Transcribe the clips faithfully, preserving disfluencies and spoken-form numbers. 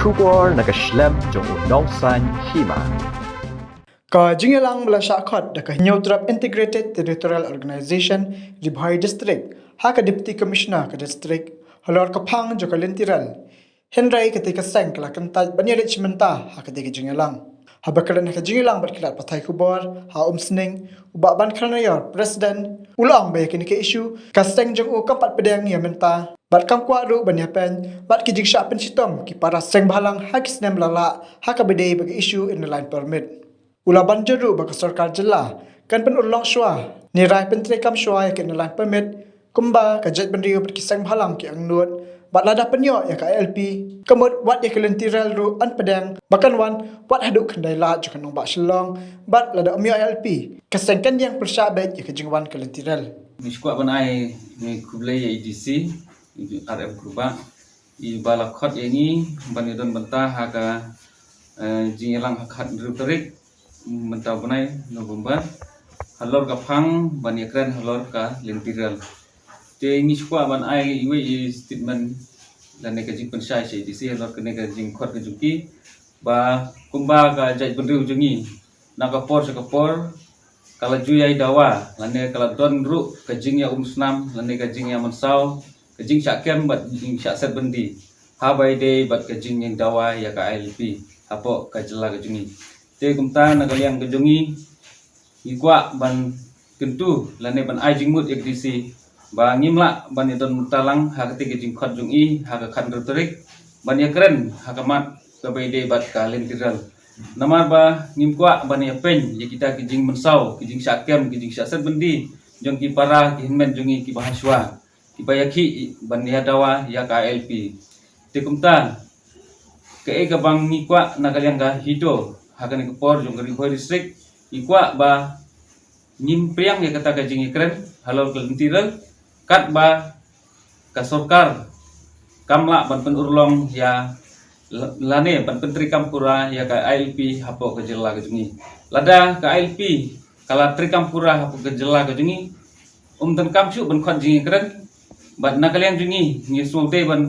Khubor na ka shlem jong u nongsan hima. Ka jingïalang ba la shah khot da ka Hynñiewtrep Integrated Territorial Organization Ri Bhoi District ha ka Deputy Commissioner ka District halor ka phang jong ka lynti rel. Hynrei katei ka seng ka la kyntait ban ïaleit sha mynta ha katei ka jingïalang. Haba kren ha ka jingïalang bad ki lad pathai khubor ha Umsning, u Bah Bankran Nair, President, u la ong ba ïa kane ka issue ka seng jong u kam pat pdiang ïa mynta bad kam kwah ruh ban ïapeit bad ki jingshah pynshitom ki para seng bhalang ha ki snem ba la lah ha kaba ïadei bad ka issue Inner Line Permit. U la ban jur ruh ba ka sorkar jylla kan pynurlong shuwa ne rai pyntreikam shuwa ïa ka Inner Line Permit kumba ka jaitbynriew bad ki seng bhalang ki angnud. Bad lada pynïoh ïa ka I L P, ka mut wat ïa ka lynti rel ruh yn pdiang ba kan wan wat haduh khyndai lad jong ka nongbah Shillong. Bad lada ym ïoh I L P, ka seng kan ïeng pyrshah beit ïa ka jingwan ka lynti rel. Ngi shu kwah ban ai khublei ïa i D C, i R M Kurbah, i ba la khot ïa ngi ban ïadon bynta ha ka, eh, jingïalang ha ka khathynriew tarik mynta u bnai November halor ka phang ban ïakren halor ka lynti rel. Te ngi shu kwah ban ai iwei i statement lane ka jingpynshai sha i D C halor kane ka jingkhot ka jong ki, ba kumba ka jaitbynriew jong ngi na ka por sha ka por ka la ju ïai dawa lane ka la don ruh ka jingïaumsnam lane ka jingïamynsaw, ka jingshah kem bad jingshah set byndi haba ïadei bad ka jingïadawa ïa ka I L P hapoh ka jylla ka jong ngi. Te kumta na ka liang ka jong ngi, ngi kwah ban kyntu lane ban ai jingmut ïa ka D C ba ngim lah ban ïadon bynta lang ha katei ka jingkhot jong i ha ka khathynriew tarik ban ïakren ha ka mat kaba ïadei bad ka lynti rel. Namar ba ngim kwah ban ïapeit ïa kita ki jingmynsaw, ki jingshah kem, ki jingshah set byndi jong ki para ki hynmen jong ngi kiba ha shuwa, kiba ïakhih ban ïadawa ïa ka I L P. Te kumta kaei kaba ngi kwah na ka liang ka HITO ha kane ka por jong ka Ri Bhoi District, ngi kwah ba ngin pdiang ïa kata ka jingïakren halor ka lynti rel katba ka sorkar kam lah ban pynurlong ïa la-, lane ban pyntreikam pura ïa ka I L P hapoh ka jylla ka jong ngi. Lada ka I L P ka la treikam pura hapoh ka jylla ka jong ngi, ym donkam shuh ban khot jingïakren. Bad na ka liang jong ngi, ngi sngewthuh ban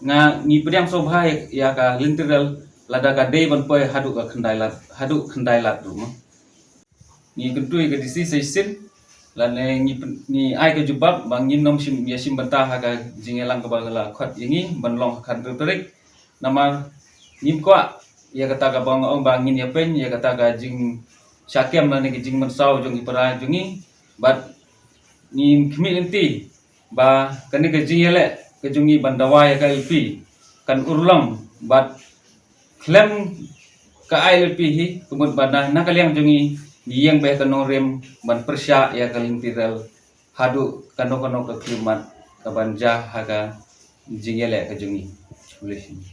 nga ngi pdiang sngewbha ïa, ïa ka lynti rel lada ka dei ban poi haduh ka khyndai lad, haduh khyndai lad ruh mo. Ngi kyntu ïa ka D C sa shisien lane ngi pyn-, ngi ai ka jubab ba ngin nym shim, ïashim bynta ha ka jingïalang kaba la khot ïa ngi ban long ha ka khathynriew tarik. Namar ngim kwah ïa kata kaba nga ong ba ngin ïapeit ïa kata ka jingshah kem lane ka jingmynsaw jong ki para jong ngi. Bad ngi khmih lynti ba kane ka jingïaleh ka jong ngi ban dawa ïa ka I L P kan urlong bad khlem ka I L P hi, ka mut ba na, na ka liang jong ngi, ngi ïeng beit ha ka nongrim ban pyrshah ïa ka lynti rel haduh kano kano ka khlieh mat kaban jia ha ka jingïaleh ka jong ngi. Khublei shibun.